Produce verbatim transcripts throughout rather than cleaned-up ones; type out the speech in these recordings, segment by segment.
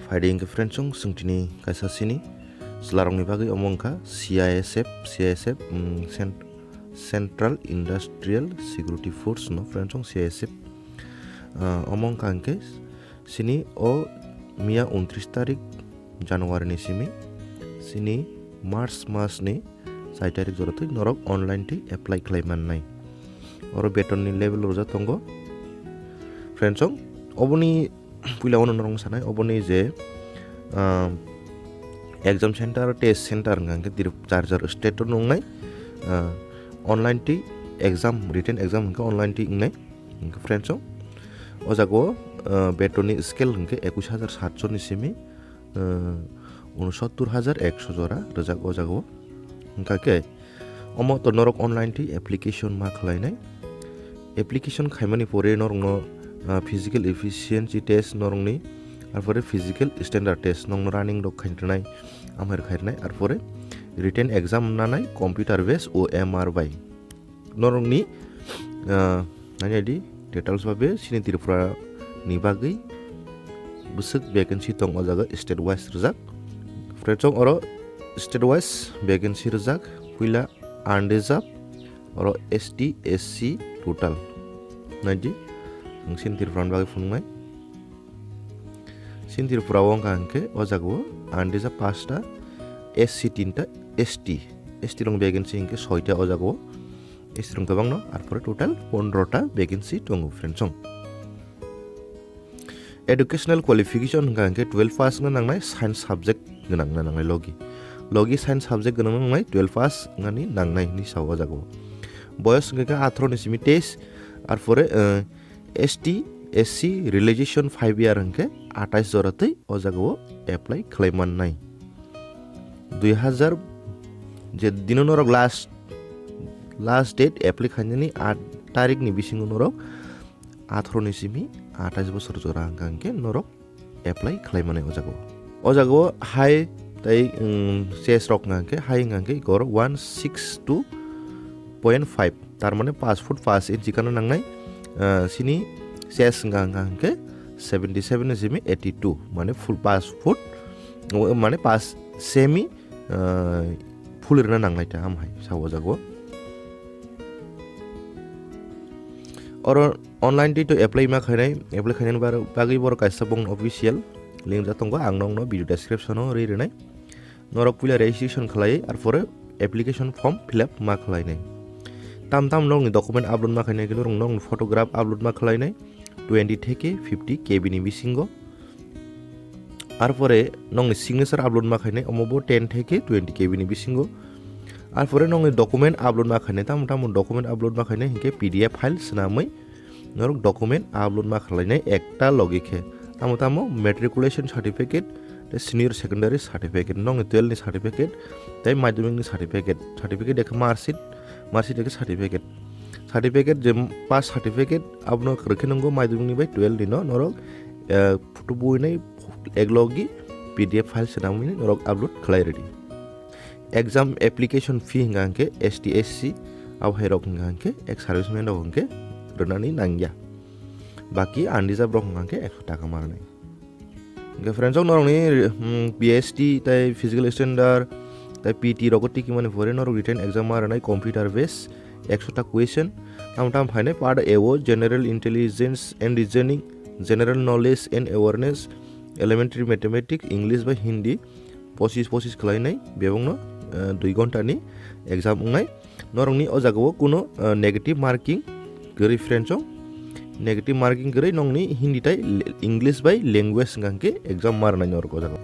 Phaidi hwnkhe friends, chwng tini kaisa sini chwlarokni bagwi omo wngkha C I S F, C I S F, mm, Cent-, Central Industrial Security Force no friends, chwng C I S F. Ah, omo wngkha hwnkhe sini o miya untris tarik January ni simi sini March mas ni char tarik jora twi norok online twi apply khlai mannai. Oro beton ni level rwjak tongo. Friends, chwng oboni puila uano norok sanai oboni je, ah, exam center, test center hwnka hwnkhe direct char char state o nungnai, ah, online twi exam, written exam hwnkhe online twi wngnai. Hwnkhe friends, o jaga o, ah, beton ni scale hwnkhe ekush hajar satso ni simi, ah, unosottor hajar ekso jora rwjak o jaga o. Hwnkha khe, omo to norok online twi application ma khlainai. Application khaimani pore norokno, ah, physical efficiency test norokni, arpore physical standard test nokno running rok khainai, amher khainai, arpore written exam nanai computer based O M R bai. Norokni, ah, nani di details babe sini Tripura ni bagwi bwswk vacancy tong o jaga state wise rwjak. Friends, chwng oro state wise vacancy rwjak, puila unreserved, oro S T, S C total. Naidi, ang sini Tripura ni bagwi phunuknai. Sini Tripura o wngkha hwnkhe o jaga o unreserved pasta, S C tinta, S T, S T rok vacancy hwnkhe soita o jaga o. S T rok kwbangno, arpore total pondro ta vacancy tongo, friends, chwng. Educational qualification hwnkha hwnkhe twelve pass wngna nangnai, science subject gwnang wngna nangnai logi. Logi science subject gwnang nangnai, twelve pass wngnani nangnai hinwi sao o jaga o. Boyos hwnkha khe atharo ni simi teis, arpore, eh, S T, S C realization five year hwnkhe atais jora twi o jaga o apply khlai mannai. Dui hajar je dino norok last, last date apply khainani aat tarik ni bisingo norok atharo ni simi atais bosor jora hwnkha hwnkhe norok apply khlai mani o jaga o. O jaga o hai tei, um, chess rok hwnkha hwnkhe, hai hwnkha hwnkhe gor one six two point five, tar mane paanch foot paanch inch gana nangnai, ah, sini chess hwnkha hwnkha hwnkhe seventy seven ni simi eighty two, mane full paanch foot, o, mane paanch semi, ah, full rwna nangnai ta, am hai sa o jaga o. Oro online twi to apply ma khainai, apply khainani bar-, bagwi borok kaisa bongni official link ja tongo, ang nokno video description o rwi rwnai. Norok puila registration khlai, arpore application form fill up ma khlainai. Tam tam nokni document upload ma khainai, norok nokni photograph upload ma khlainai, twenty theke fifty K B ni bisingo. Arpore nokni signature upload ma khainai, omo bo ten theke twenty K B ni bisingo. Arpore nokni document upload ma khainai, tamo tamo document upload ma khainai, hinkhe P D F file swnamwi norok document upload ma khlainai ekta logi khe. Tamo tamo matriculation certificate, tei senior secondary certificate, nokni twelve ni certificate, tei madhyamik ni certificate, certificate ekhe marksheet, marksheet ekhe certificate. Certificate je pass certificate abono kwrwkhe nwngo madhyamik ni bai twelve ni no norok, eh, photo buinai ek logi P D F file swnamwi norok upload khlai rwdi. Exam application fee hwnka hwnkhe S T S C abo hai rok hwnka hwnkhe ek serviceman rok hwnkhe rwnani nangya. Baki unreserved rok hwnka hwnkhe ekso taka ma rwnai. Hwnkhe friends, o norokni, mm, P S T tei physical standard tei P T rogo tiki mani pore norok written exam ma rwnai computer based ekso ta question. Tamo tamo phainai part A o general intelligence and reasoning, general knowledge and awareness, elementary mathematics, English bai Hindi, pochis pochis khlainai bebakno, eh, dui ghonta ni exam wngnai. Norokni o jaga o kuno, eh, negative marking kwrwi friends o. Negative marking kwrwi nokni Hindi tei le-, English bai language hwnka hwnkhe exam ma rwnai norok o jaga o.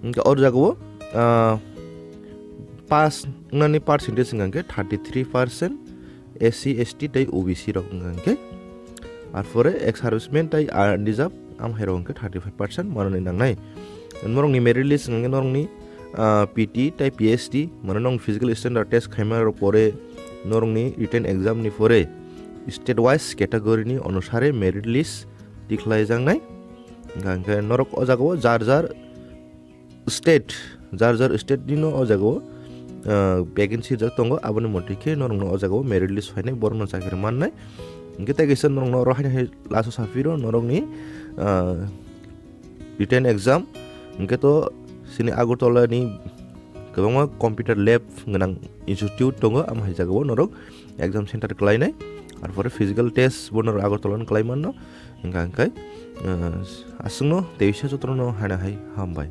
Hwnkhe o jaga o, ah, pass wngnani percentage hwnka hwnkhe thirty three percent, S C, S T tei O B C rok hwnka hwnkhe. Arpore ex serviceman tei unreserved am hai rok hwnkhe thirty five percent manwi nangnai. Norokni merit list hwnka hwnkhe norokni, ah, P T tei P S T, mane norokni physical standard test khaima rok pore, norokni written exam ni pore state wise category ni onusare merit list tikhlaijaknai. Hwnkha hwnkhe norok o jaga o jar jar state, jar jar state ni no o jaga o, ah, vacancy rijak tongo, aboni motwi khe norokno o jaga o merit list phainai, borokno chakri mannai. Hwnkhe tei kaisa norokno oro haino hai last o saphiro norokni, ah, written exam, hwnkhe to chini Agartala ni kwbangma computer lab gwnang institute tongo, amo hai jagao norok exam center kwlainai. Arpore physical test bo norok Agartala no kwlai manno. Hwnkha hwnkhe, eh, aswkno teisa jotono haino hai hambai.